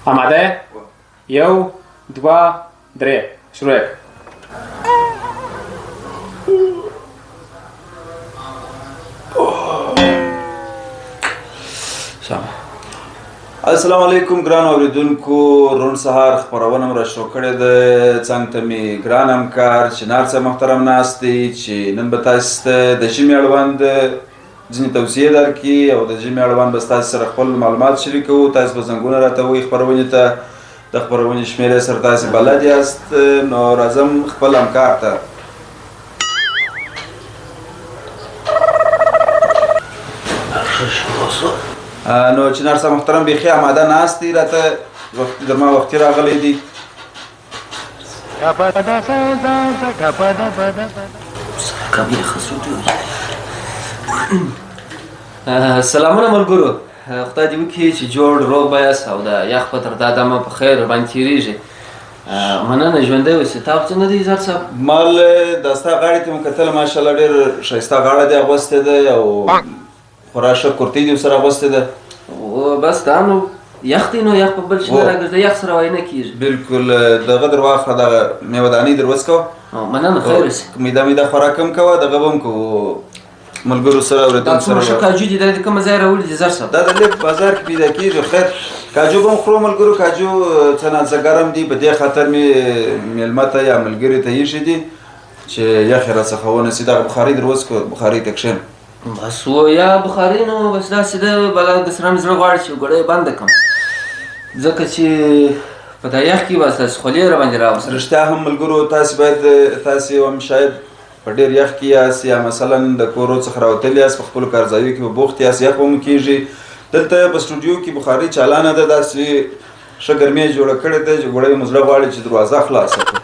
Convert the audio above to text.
آماده؟ یو، دوه، درې، شروع یې کړه. سم. السلام علیکم ګران اوریدونکو، روڼ سهار خپرونه مو راشروع کړې ده. څنګ ته مې ګران همکار چنار صاحب محترم ناست دی چې نن به تاسو ته د ژمي اړوند ځینې توصیې درکړي او د ژمي اړوند به ستاسو سره خپل معلومات شریکوو. تاسو به زنګونه راته وایي خپرونې ته، د خپرونې شمېرې سره تاسو بلد یاست. نو راځم خپل همکار ته. نو چنار صاحب محترم بیخي آماده ناست دی، راته وخت درما وختي راغلی دی. سلامونه ملګرو، خدای دې وکړي چې جوړ روغ به یاست او د یخ په تر دا دمه په خیر باندې تېرېږي. مننه، ژوندی اوسې. تا څه نه دی زر صاحب؟ مال دا ستا غاړې ته مې کتل، ماشاءالله ډېر ښایسته غاړه دې اغوستې ده او خورا ښه کورتۍ دې ورسره اغوستې ده. بس دا نو یخ دی، نو یخ په بل شي نه راګرځي، یخ سره وای نه کېږي. بالکل. دغه در واخله، دغه میوه دانۍ در وڅکوه. مننه، خیر اوسې. میده میده خوراک هم کوه، دغه به هم کوو ملګرو سره، دا اورېدونکو څومره ښه سره. کاجو دي، دا د کومه ځای راوړي دي زر صاحب؟ دا د لږ بازار کې پیدا کېږي. خیر، کاجو به هم خورو ملګرو. کاجو څه نا څه ګرم دي، په دې خاطر مې مېلمه ته یا ملګري ته ایښي دي چې یخ یې راڅخه ونه سي. دغه بخارۍ در وڅکو، بخارۍ ته کښېنه. بس و یا بخارۍ نو بس داسې ده، بلا د سره مې زړه غواړي چې ګوړه یې بنده کړم، ځکه چې په دا یخ کې بس داسې خولې راباندې راوستل. رښتیا هم ملګرو، تاسې باید، تاسې هم شاید په ډېر یخ کې یاست یا مثلا د کورو څخه راوتلي یاست، په خپلو کارځایو کې به بوخت یاست، یخ به مو کېږي. دلته په سټوډیو کې بخارۍ چالانه ده، داسې ښه ګرمي یې جوړه کړې ده چې ګوړی مو زړه غواړي چې دروازه خلاصه کړو.